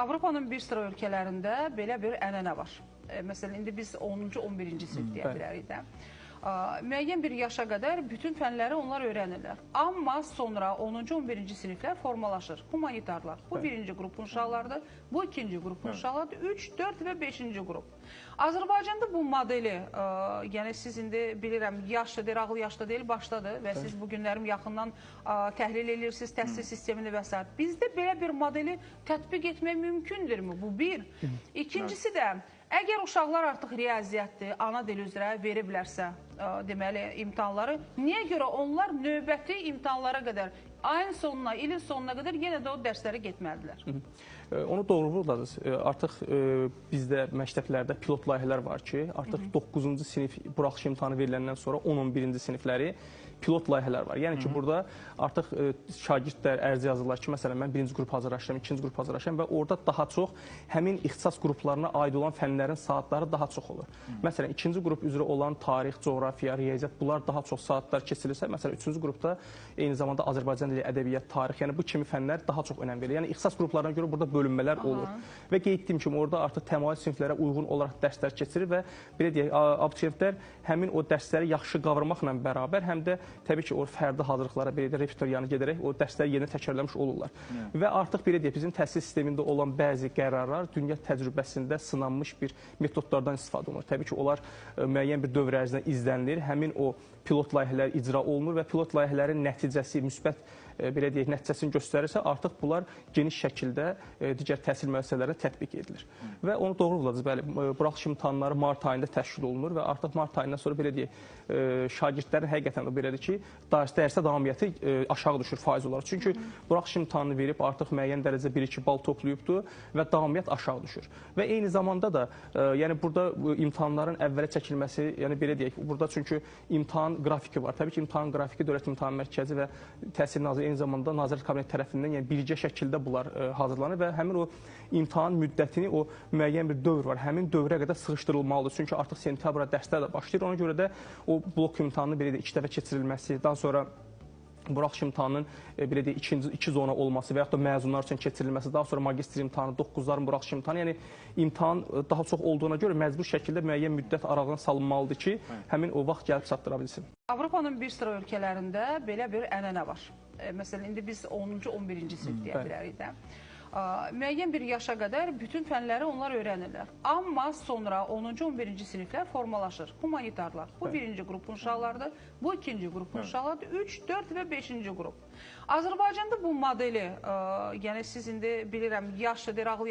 Avropanın bir sıra ölkələrində belə bir ənənə var. Məsələn, indi biz 10-cu, 11-ci sinif deyə bilərik də. Müəyyən bir yaşa qədər bütün fənləri onlar öyrənirlər. Amma sonra 10-cu, 11-ci siniflər formalaşır. Humanitarlar. Bu birinci qrupun uşaqlarıdır, bu ikinci qrupun uşaqlarıdır, 3, 4 və 5-ci qrup. Azərbaycanda bu modeli, yəni siz indi bilirəm, yaşlı deyil, ağıl yaşlı deyil, başdadır və siz bu günlərim yaxından təhlil edirsiniz, təhsil sistemini və s. Bizdə belə bir modeli tətbiq etmək mümkündürmü? Bu bir. İkincisi də, əgər uşaqlar artıq riyaziyyatdır, ana dili üzrə veriblərsə, deməli, imtahanları, niyə görə onlar növbəti imtahanlara qədər, ayın sonuna, ilin sonuna qədər yenə də o dərslərə getməlidirlər? Onu doğru vurguladınız. Artıq bizdə məktəblərdə pilot layihələr var ki, artıq 9-cu sinif buraxılış imtahanı veriləndən sonra 10-11-ci sinifləri pilot layihələr var. Yəni ki, burada artıq şagirdlər ərizə yazırlar ki, məsələn, mən birinci qrup hazırlaşıram, ikinci qrup hazırlaşıram və orada daha çox həmin ixtisas qruplarına aid olan fənlərin saatları daha çox olur. Məsələn, ikinci qrup üzrə olan tarix, coğrafiya, riyaziyyat, bunlar daha çox saatlar keçirilirsə, məsələn, üçüncü qrupda eyni zamanda Azərbaycan dili, ədəbiyyat, tarix, yəni bu kimi fənlər daha çox önəm verilir. Yəni ixtisas qruplarına görə burada bölünmələr olur. Və qeyd etdiyim kimi orada artıq təmayül siniflərə uyğun olaraq dərslər keçirir və belə deyək, abituriyentlər həmin o dərsləri yaxşı qavramaqla bərabər həm də təbii ki, o fərdi hazırlıqlara, belə deyək, repetitor yanı gedərək o dərsləri yerinə təkrarlamış olurlar. Və artıq belə deyək, bizim təhsil sistemində olan bəzi qərarlar dünya təcrübəsində sınanmış bir metodlardan istifadə olunur. Təbii ki, onlar müəyyən bir dövr ərzində izlənilir, həmin o pilot layihələr icra olunur və pilot layihələrin nəticəsi müsbət, belə deyək, nəticəsini göstərirsə, artıq bunlar geniş şəkildə digər təhsil müəssisələrində tətbiq edilir. Və onu doğru vurguladınız, bəli, buraxılış imtahanları mart ayında təşkil olunur və artıq mart ayından sonra belə deyək, şagirdlərin həqiqətən də belədir ki, dərsə davamiyyəti aşağı düşür faiz olaraq. Çünki buraxılış imtahanını verib artıq müəyyən dərəcə 1-2 bal toplayıbdır və davamiyyət aşağı düşür. Və eyni zamanda da, yəni burada imtahanların əvvələ çəkilməsi, yəni belə deyək, burada çünki imtahan qrafiki var. Təbii ki, imtahan qrafiki Dövlət İmtahan Mərkəzi və Təhsil Nazirliyi eyni zamanda Nazirlər Kabineti tərəfindən, yəni birgə şəkildə bunlar hazırlanır və həmin o imtahan müddətini o müəyyən bir dövr var. Həmin dövrə qədər sıxışdırılmalıdır. Çünki artıq sentyabra dərslər də başlayır. Ona görə də o blok imtahanının belə də 2 dəfə keçirilməsi, daha sonra buraxılış imtahanının belə deyək, iki zona olması və yaxud da məzunlar üçün keçirilməsi, daha sonra magistr imtahanı, 9-ların buraxılış imtahanı, yəni imtahan daha çox olduğuna görə məcbur şəkildə müəyyən müddət aralığına salınmalıdır ki, həmin o vaxt gəlib çatdıra bilsin. Avropanın bir sıra ölkələrində belə bir ənənə var. Məsələn, indi biz 10-cu, 11-ci sinif deyə bilərik də. Müəyyən bir yaşa qədər bütün fənləri onlar öyrənirlər. Amma sonra 10-cu, 11-ci siniflər formalaşır. Humanitarlar. Bu birinci qrupun uşaqlarıdır, bu ikinci qrupun uşaqlarıdır, 3, 4 və 5-ci qrup. Azərbaycanda bu modeli, yəni siz indi bilirəm, yaşlı deyil, ağıl